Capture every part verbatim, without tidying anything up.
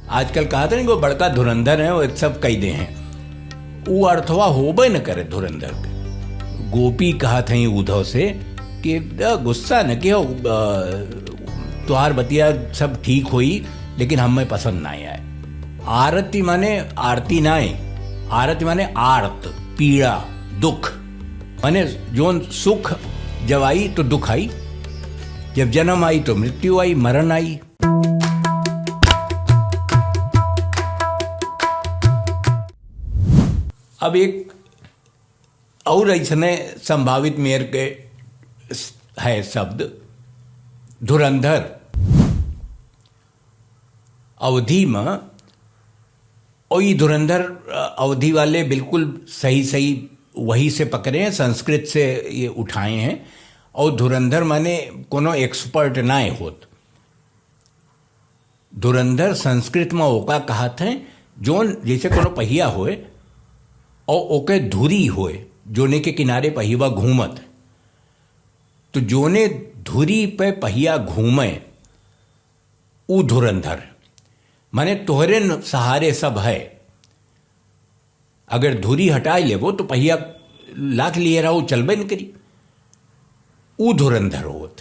आजकल कहत हैं, "वो बड़का धुरंधर हैं, वो सब कई दे हैं।" ऊ अर्थवा होबे न करे धुरंधर के। गोपी कहत हैं उद्धव से कि, "द-, गुस्सा न किहो, अ, तुहार बतिया सब ठीक होई, लेकिन हमें पसंद ना आए।" आरती माने आरती नाय, आरती माने आर्त, पीड़ा, दुख। माने जोन सुख जब आई तो दुख आई, जब जन्म आई तो मृत्यु आई, मरण आई। अब एक और ऐसने संभावित मेर के है शब्द धुरंधर। अवधी में, और ये धुरंधर, अ, अवधी वाले बिल्कुल सही सही वही से पकड़े हैं, संस्कृत से ये उठाए हैं। और धुरंधर माने कोनो expert ना होत। धुरंधर संस्कृत में ओका कहत हैं, जोन जैसे कोनो पहिया होए और ओके धुरी होए, जोने के किनारे पहिया घूमत है। तो जोने धुरी पे पहिया घूमे, ऊ धुरंधर। माने तोहरे न-, सहारे सब है। अगर धुरी हटाई लेबो तो पहिया लाख लिए रहो, चलबे न करी। ऊ धुरंधर होत।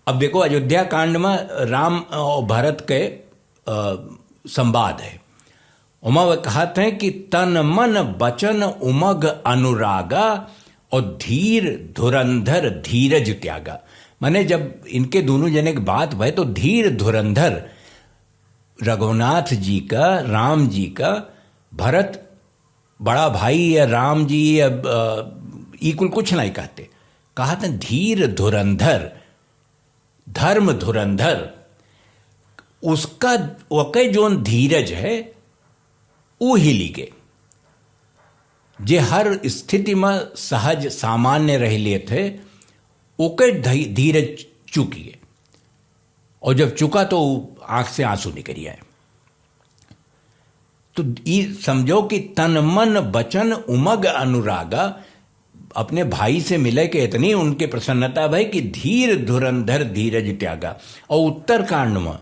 अब देखो, अयोध्या कांड में राम और भरत के, अ, संवाद है। ओमा वे कहत हैं कि "तन मन बचन उमग अनुरागा और धीर धुरंधर धीरज त्यागा।" माने, जब इनके दोनों जने के बात भय, तो धीर धुरंधर रघुनाथ जी का, राम जी का, भरत बड़ा भाई या राम जी या, अ, ई कुल कुछ नहीं कहते। कहत हैं, "धीर धुरंधर, धर्म धुरंधर, उसका, ओके जोन धीरज है, ऊ हिली के।" जे हर स्थिति में सहज सामान्य रह लेत है, ओके धी-, धीरज चुकिए। और जब चुका तो आंख से आंसू निकल आए। तो ई समझो कि "तन मन बचन उमग अनुरागा", अपने भाई से मिले के इतनी उनके प्रसन्नता भई कि "धीर धुरंधर धीरज त्यागा।" और उत्तरकांड में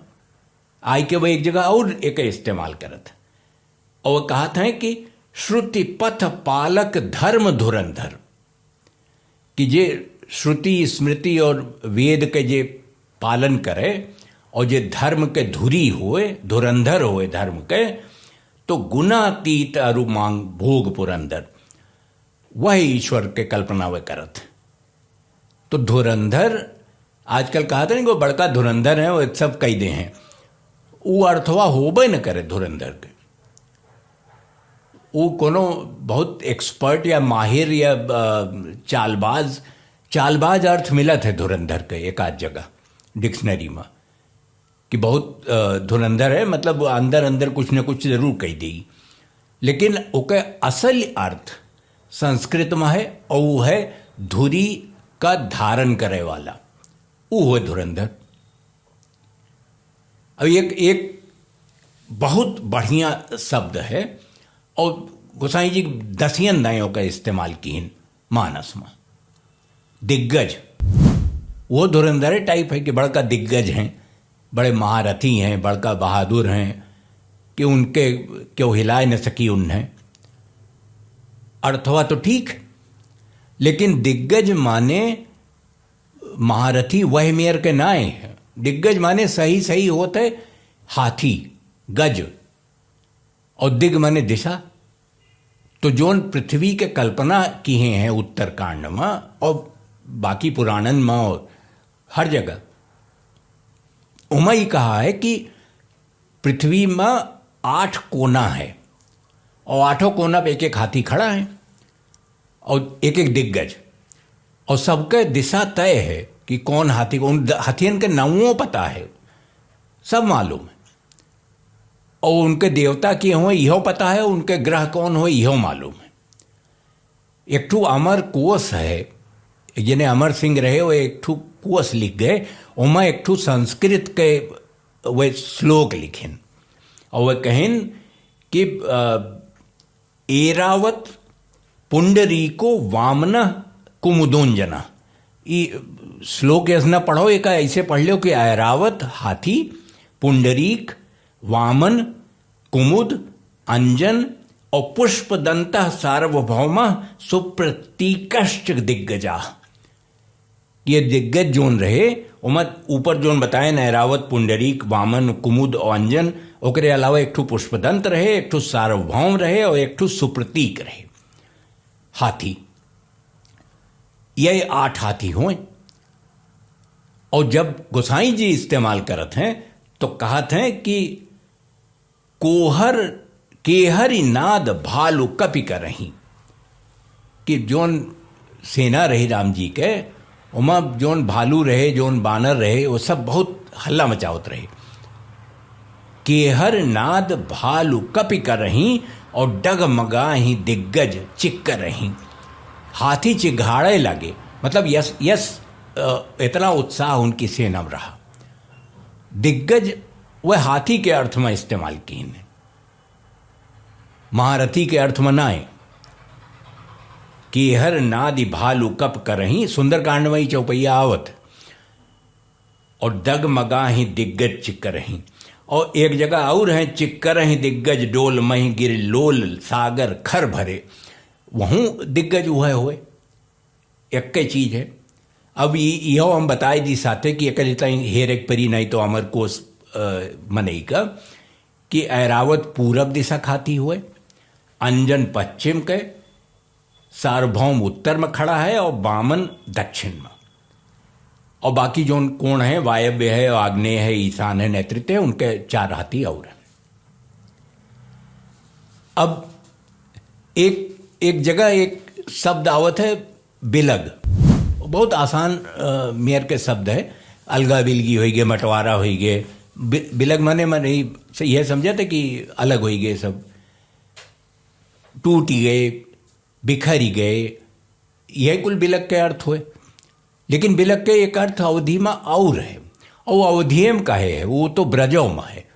आय के वो एक जगह और एक इस्तेमाल करत, और वो कहत हैं कि "श्रुति पथ पालक धर्म धुरंधर", कि जे श्रुति, स्मृति और वेद के जे पालन करे और जे धर्म के धुरी होए, धुरंधर होए धर्म के, तो "गुणातीत अरु मांग भोग पुरंदर", वह ईश्वर के कल्पना वे करत। तो धुरंधर, आजकल कहत हैं, "वो बड़का धुरंधर हैं, वो सब कई दे हैं।" ऊ अर्थवा होबे न करे धुरंधर के। ऊ कोनो बहुत expert या माहिर या, अ, चालबाज, चालबाज अर्थ मिलत है धुरंधर के एक आध जगह dictionary में कि बहुत, अ, धुरंधर है, मतलब वो अंदर अंदर कुछ न कुछ जरूर कही देई, लेकिन ओके असल अर्थ संस्कृत में है और वो है धुरी का धारण करे वाला, वो है धुरंधर। अब एक, एक बहुत बढ़िया शब्द है और गोसाई जी दसियन दायों का इस्तेमाल किहिन मानस में। दिग्गज, वो धुरंधर type है कि बड़का दिग्गज हैं, बड़े महारथी हैं, बड़का बहादुर हैं कि उनके क्यों हिलाए न सकी उन्हें। अर्थवा तो ठीक, लेकिन दिग्गज माने महारथी वह मेर के नाय है। दिग्गज माने सही सही होत है हाथी, गज, और दिग माने दिशा। तो जोन पृथ्वी के कल्पना किहे हैं उत्तरकांड में और बाकी पुराणन में और हर जगह, उमा ही कहा है कि पृथ्वी में आठ कोना है और आठों कोना पे एक एक हाथी खड़ा है और एक एक दिग्गज, और सबके दिशा तय है कि कौन हाथी, कौन द-, हाथियन के नामों पता है, सब मालूम है। और उनके देवता के हो, इहो पता है, उनके ग्रह कौन हो, इहो मालूम है। एक ठो अमर कोश है, जिन्हें अमर सिंह रहे, वो एक ठो कोश लिख गए, ओमा एक ठो संस्कृत के वे श्लोक लिखिन, और वे कहिन कि, अ, "एरावत पुंडरीको वामन कुमुदोंजना।" ई श्लोक ऐसना पढ़ो, एक ऐसे पढ़ लो कि ऐरावत हाथी, पुंडरीक वामन, कुमुद, अंजन और पुष्पदंतः सार्वभौमः सुप्रतीकश्च दिग्गजाः। ये दिग्गज जोन रहे, ओमा ऊपर जोन बताएन, ऐरावत, पुंडरीक, वामन, कुमुद और अंजन, ओकरे अलावा एक ठो पुष्पदंत रहे, एक ठो सार्वभौम रहे और एक ठो सुप्रतीक रहे। हाथी, ये आठ हाथी होए। और जब गोसाई जी इस्तेमाल करत हैं, तो कहत हैं कि कोहर, केहरि नाद भालु कपि करहीं, कि जोन सेना रही राम जी के, ओमा जोन भालू रहे, जोन बानर रहे, वो सब बहुत हल्ला मचावत रहे। केहर नाद भालु कपि करहीं, और डगमगाहीं दिग्गज चिक्करहीं। हाथी चिघाड़े लागे, मतलब यस, यस, अ, इतना उत्साह उनकी सेना में रहा। दिग्गज वह हाथी के अर्थ में इस्तेमाल कीन है, महारथी के अर्थ में नाय। केहर नादि भालु कप करहीं, सुंदरकांड में ही चौपैया आवत। और डगमगाहीं दिग्गज चिक्करहीं। और एक जगह और है, चिक्करहीं दिग्गज डोल, महि गिरि लोल सागर खर भरे। वहूँ दिग्गज उहै होए, एक्के चीज है। अब ई, इहो हम बताए दी साथे कि एकर इतना हेरे के परी, नहीं तो अमर कोश, अ, मनई का, कि ऐरावत पूरब दिशा खाती हुए, अंजन पश्चिम के, सार्वभौम उत्तर में खड़ा है और वामन दक्षिण में। और बाकी जोन कोण है, वायव्य है, आग्नेय है, ईशान है, नैऋत्य है, उनके चार हाथी और हैं। अब एक, एक जगह एक शब्द आवत है, बिलग। बहुत आसान, अ, मेर के शब्द है। अलगा बिलगी होइगे, मटवारा होइगे। बि-, बिलग माने, माने से यह समझत है कि अलग होइगे सब, टूटी गए, बिखरी गए, यह कुल बिलग के अर्थ होए। लेकिन बिलग के एक अर्थ अवधी में और है। और अवधिये में काहे है, वो तो ब्रजों में है,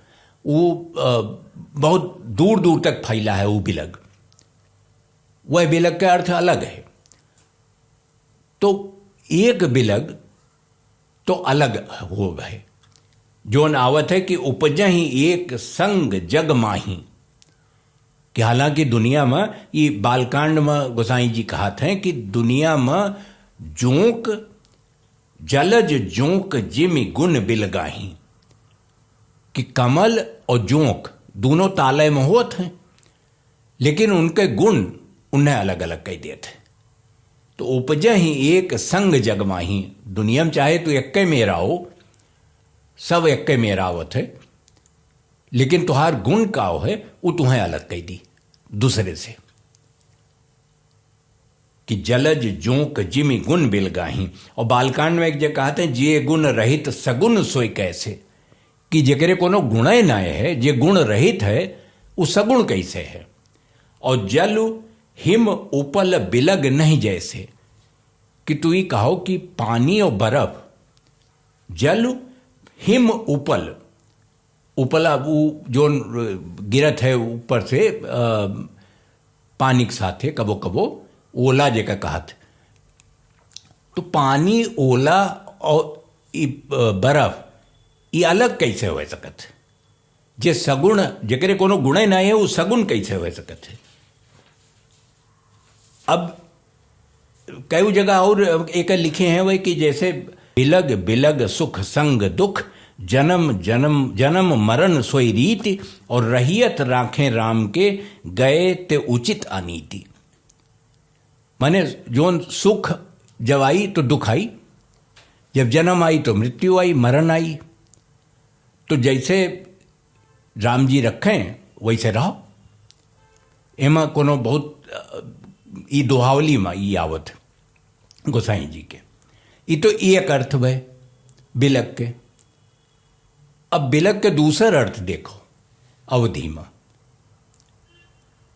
वो, अ, बहुत दूर दूर तक फैला है वो बिलग। वह बिलग के अर्थ अलग है। तो एक बिलग तो अलग हो गए। जोन आवत है कि उपजहि एक संग जग माही, कि हालांकि दुनिया में, ये बालकांड में गोसाई जी कहत हैं कि दुनिया में जोंक, जलज जोंक जिमि गुन बिलगाही, कि कमल और जोंक दोनों तालय में होत हैं, लेकिन उनके गुण उन्हें अलग-अलग कइ देत हैं। तो उपजहि एक संग जग माही, दुनिया में चाहे तू एक्के मेरा हो, सब एक्के मेरा आवत है, लेकिन तुहार गुण का है, वो तुहें अलग कइ दी दूसरे से। कि जलज जोंक जिमि गुन बिलगाही। और बालकांड में एक जगह कहत हैं, "जे गुन रहित सगुन सोई कैसे", कि जेकरे कोनो गुणे नाय है, जे गुण रहित है, उ सगुण कैसे है? और जल हिम उपल बिलग नहीं जैसे, कि तू ई कहो कि पानी और बर्फ, जल हिम उपल, उपला उ जोन गिरत है ऊपर से, अ, पानी के साथे कबो कबो ओला जेका कहत। तो पानी, ओला और ई, अ, बर्फ, ई अलग कैसे हो सकत है? जे सगुण, जेकरे कोनो गुणे ना है, वो सगुण कैसे हो सकत है? अब कई जगह और एक लिखे हैं वह कि जैसे बिलग बिलग सुख संग दुख, जन्म जन्म जन्म मरण सोई रीति, और रहियत राखें राम के गए ते उचित अनीति। माने जोन सुख जब आई तो दुख आई, जब जन्म आई तो मृत्यु आई, मरण आई। तो जैसे राम जी रखें वैसे रहो। एमा कोनो बहुत, अ, ई दोहावली मा ई आवत गोसाई जी के। ई तो ई एक अर्थ भय बिलग के। अब बिलग के दूसर अर्थ देखो अवधी मा।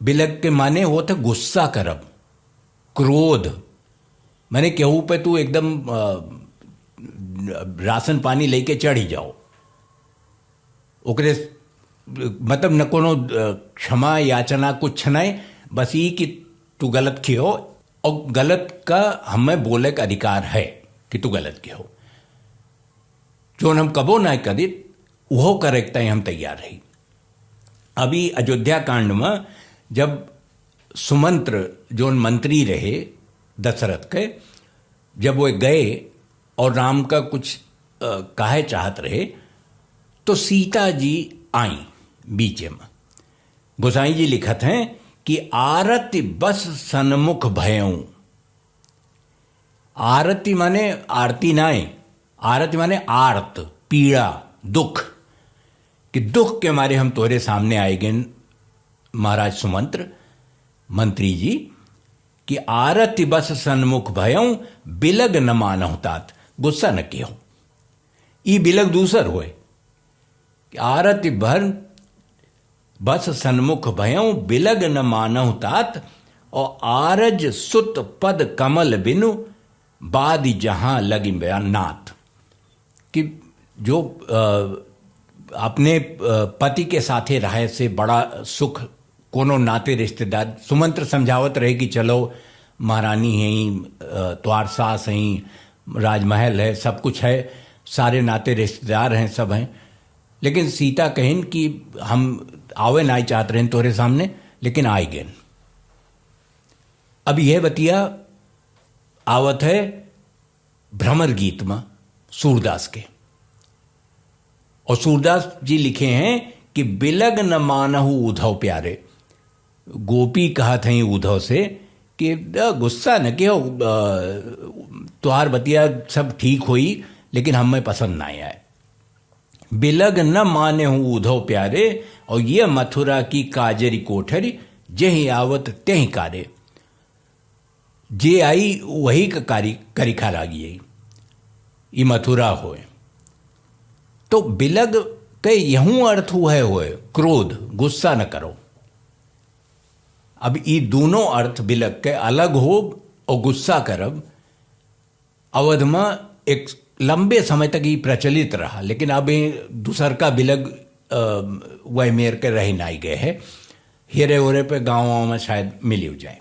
बिलग के माने होत है गुस्सा करब, क्रोध। माने केहू पे तू एकदम, अ, राशन पानी लेके चढ़ी जाओ। ओकरे, मतलब, न कोनो, अ, क्षमा याचना कुछ नहीं, बस ई कि तू गलत किहो और गलत का हमें बोले का अधिकार है कि तू गलत किहो। जोन हम कबो ना करित, उहो करे के ताईं हम तैयार रही। अभी अयोध्या कांड में जब सुमंत्र, जोन मंत्री रहे दशरथ के, जब वे गए और राम का कुछ, अ, कहे चाहत रहे, तो सीता जी आई बीच में। गोसाई जी लिखत हैं कि आरति बस सन्मुख भयऊं। आरति माने आरती नाय, आरति माने आर्त, पीड़ा, दुख, कि दुख के मारे हम तोहरे सामने आए गए महाराज सुमंत्र, मंत्री जी, कि आरति बस सन्मुख भयऊं, बिलग न मानहु तात, गुस्सा न कियो। ई बिलग दूसर होए। आरति भर बस सन्मुख भयऊं, बिलग न मानहु तात, और आरज सुत पद कमल बिनु, बादि जहां लगि बयान नाथ। कि जो, अ, अपने, अ, पति के साथे रहे से बड़ा सुख कोनो नाते रिश्तेदार, सुमंत्र समझावत रहे कि चलो महारानी हैं, अ, तोहार सास हैं, राजमहल है, सब कुछ है, सारे नाते रिश्तेदार हैं, सब हैं। लेकिन सीता कहिन कि हम आवे नाई चाहत रहन तोहरे सामने, लेकिन आइ गए। अब यह बतिया आवत है भ्रमर गीत में सूरदास के। और सूरदास जी लिखे हैं कि बिलग न मानहु उद्धव प्यारे। गोपी कहत हैं उद्धव से कि, "अ, गुस्सा न कियो, अ, तोहार बतिया सब ठीक होई, लेकिन हमें पसंद ना आए।" बिलग न मानहु उद्धव प्यारे, और ये मथुरा की काजरि कोठरि, जेहि आवत तेहि कारे। जे आई वही क कारी, करिखा लागी आई। ई मथुरा होए। तो बिलग के यहूं अर्थ हुए होए, क्रोध, गुस्सा न करो। अब ई दोनों अर्थ बिलग के अलग होब और गुस्सा करब, अवध में एक लंबे समय तक ई प्रचलित रहा, लेकिन अब ई दूसर का बिलग, अ, वह मेर के रह नाई गए है। हेरे ओरे पे गाँव वाँव में शायद मिलियो जाए।